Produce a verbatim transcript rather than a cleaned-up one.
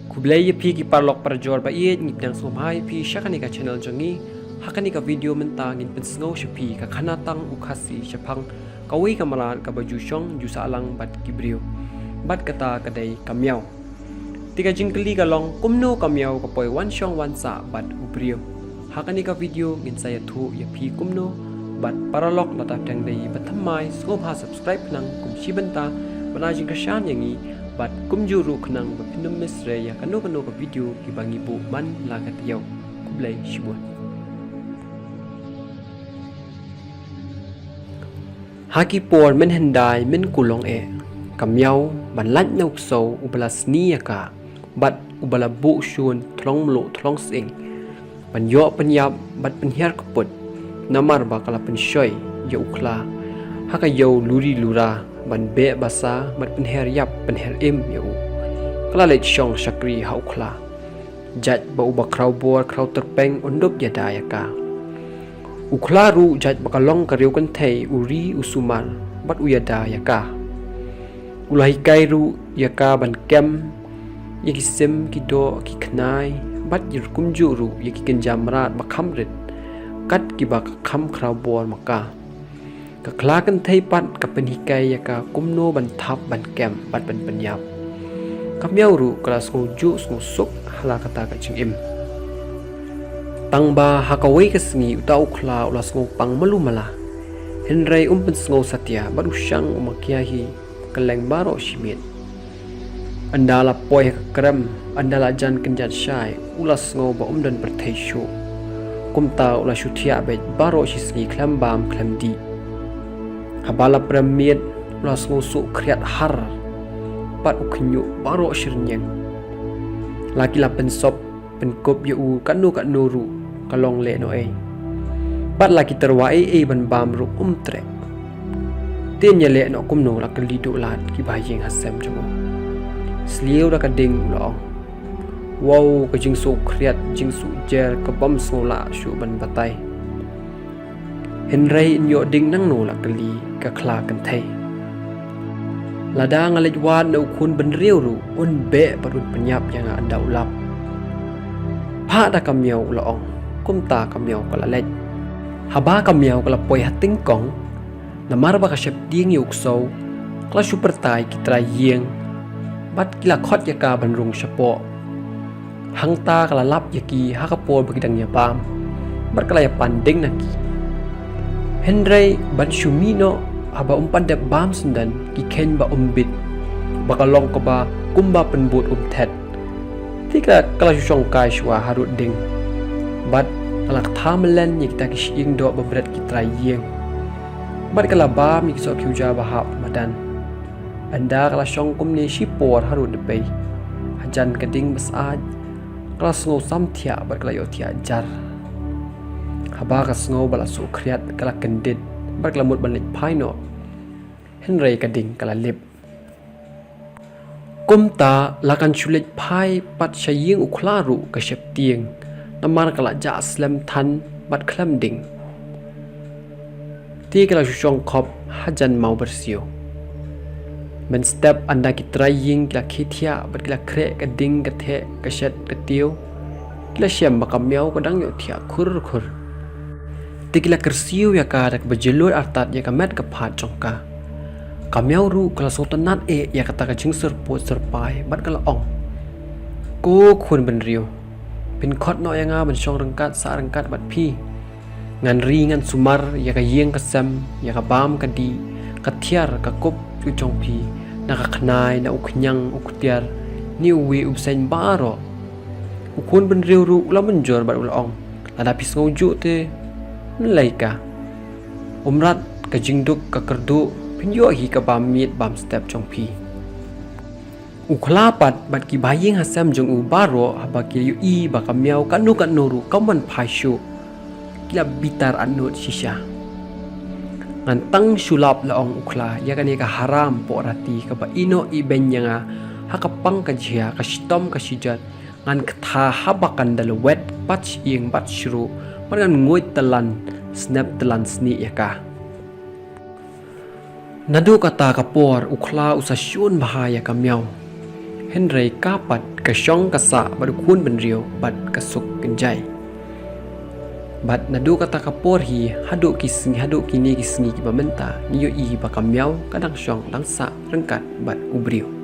Khublei ïa phi ki paralok parajor ba ïeit, ngi pdiang sngewbha ïa phi sha kane ka channel jong ngi. Ha kane ka video mynta ngin pynsngew sha phi ka khana tang u Khasi shaphang kawei ka mrad kaba ju shong ju sah lang bad ki briew. Bad kata ka dei ka miaw. Te ka jingkylli ka long, kumno ka miaw ka poi wan shong wan sah bad u briew? Ha kane ka video ngin sa ïathuh ïa phi kumno. Bad paralok, lada phi dang dei ba thymmai, sngewbha subscribe khnang kum shi bynta ban ai jingkyrshan ïa ngi, bad kumjuh ruh khnang ba phin ym miss ïa kano kano ka video kiba ngi buh man la ka taïew. Khublei shibun. Ha ki por mynhyndai mynkulong eh, ka miaw ban lait na u ksew uba la sni ïa ka, bad uba la buh shun thlong mluh thlong sying, ban ïoh pynïap bad pynhiar kput, namar ba ka la pynshoi ïa u khla ha ka ïew luri lura ban beh basa bad pynhiar ïap pynhiar im ïa u. Ka la leit shong shakri ha u khla. Jait ba uba khraw bor khraw tyrpeng un dup ïada ïa ka. U khla ruh jait ba ka long ka riewkynthei u ri u sumar bad u ïada ïa ka. U la hikai ruh ïa ka ban kem ïa ki sim, ki doh, ki khnai, bad ïa kumjuh ruh ïa ki kynja mrad ba kham rit, kat kiba ka kham khraw bor ma ka. Ka khla kynthei pat ka pynhikai ïa ka kumno ban thap, ban kem bad ban pynïap. Ka miaw ruh ka la sngewjuh sngewsuk ha la kata ka jingim. Tang ba ha kawei ka sngi uta u khla u la sngewpang malu mala. Hynrei um pynsngew satia bad u shang u makia hi kylleng baroh shi miet. Ynda la poi ha ka krem, ynda la jan kynjat shai, u la sngew ba um don pyrthei shuh. Kumta u la shu thiah beit baroh shi sngi khlem bam khlem dih. Haba la prem miet, u la sngew suk khriat har, bad u khñiuh baroh shi rynïeng. La ki la pynsop pynkup ïa u katno katno ruh ka long leh noh ei. Bad la ki tyrwa ei ei ban bam ruh um treh. Te ïa leh noh kumno, la kylli duh lad ki ba ïing ha sem jong u. Sliew da ka ding u la ong. Wow, ka jingsuh khriat, jingsuh jer, ka bym sngewlah shuh ban batai. Hynrei yn ïoh ding nangno, la kylli ka khla kynthei. Lada nga leit wad na u khun bynriew ruh, un beh bad un pynïap ïa nga ynda u lap. Phah da ka miaw, u la ong. Kumta ka miaw ka la leit. Haba ka miaw ka la poi ha tyngkong, namar ba ka sheptieng ïa u ksew, ka la shu pyrta ïa ki trai ïing bad ki la khot ïa ka ban rung shapoh. Hangta ka la lap ïa ki ha ka por ba ki dang ïa bam, bad ka la ïa pan ding na ki. Hynrei ban shu mih noh, haba um pat dep bam syndon, ki kheiñ ba um bit, ba ka long kaba kumba pynbud um thet. Te ka la, ka la shu shong kai shuwa harud ding, bad ka la ktha myllen ïa kita ki shyieng doh ba bret ki trai ïing. Bad ka la bam ïa ki soh khiew ja ba hap madan. Ynda ka la shong kumne shipor harud dpei, hajan ka ding ba syaid, ka la sngew sam thiah bad ka la ïoh thiah jar. Haba ka sngew ba la suh khriat, ka la kyndit bad ka la mut ban leit phai noh. Hynrei ka ding ka la lip. Kumta la kan shu leit phai pat sha ïing u khla ruh ka sheptieng, namar ka la jah slem than bad khlem ding. Te ka la shu shong khop hajan maw byrsiaw. Mynstep ynda ki trai ïing ki la khie thiah bad ki la khreh ka ding ka theh ka shet ka tiew, ki la shem ba ka miaw ka dang ïoh thiah khur khur. Te ki la kyrsiew ïa ka da kaba jyllur artat ïa ka met ka phad jong ka. Ka miaw ruh ka la sngewtynnat eh ïa kata ka jingsyrpud syrpai bad ka la ong. Ko khun bynriew, phin khot noh ïa nga ban shong ryngkat sah ryngkat bad phi. Ngan ri ngan sumar ïa ka ïing ka sem, ïa ka bam ka dih, ka thiar ka kup jong phi, na ka khnai, na u khñiang, u ktiar, ne uwei u bseiñ baroh. U khun bynriew ruh u la mynjur bad u la ong. Lada phi sngewjuh te, ym lei ka. Ym rat ka jingduk ka kyrduh, phin ïoh hi ka bam miet bam step jong phi. U khla pat bad ki ba ïing ha sem jong u baroh haba ki ïohi ba ka miaw kano kano ruh kam wan phai shuh, ki la bitar atnud shisha. Ngan tang shu lap, la ong u khla, ïa kane ka haram pohrati kaba ïehnoh ïehbeiñ ïa nga ha ka pang ka jia, ka shitom ka shijot. Ngan ktha haba kan da lwet bad shyieng bad shruh, bad ngan nguid tlan snep tlan snieh ïa ka. Naduh kata ka por u khla u sa shun bha ïa ka miaw. Hynrei ka pat ka shong ka sah bad u khun bynriew bad ka suk kynjai. Bad naduh kata ka por hi haduh ki sngi, haduh kine ki sngi kiba mynta, ngi ïohi ba ka miaw ka dang shong dang sah ryngkat bad u briew.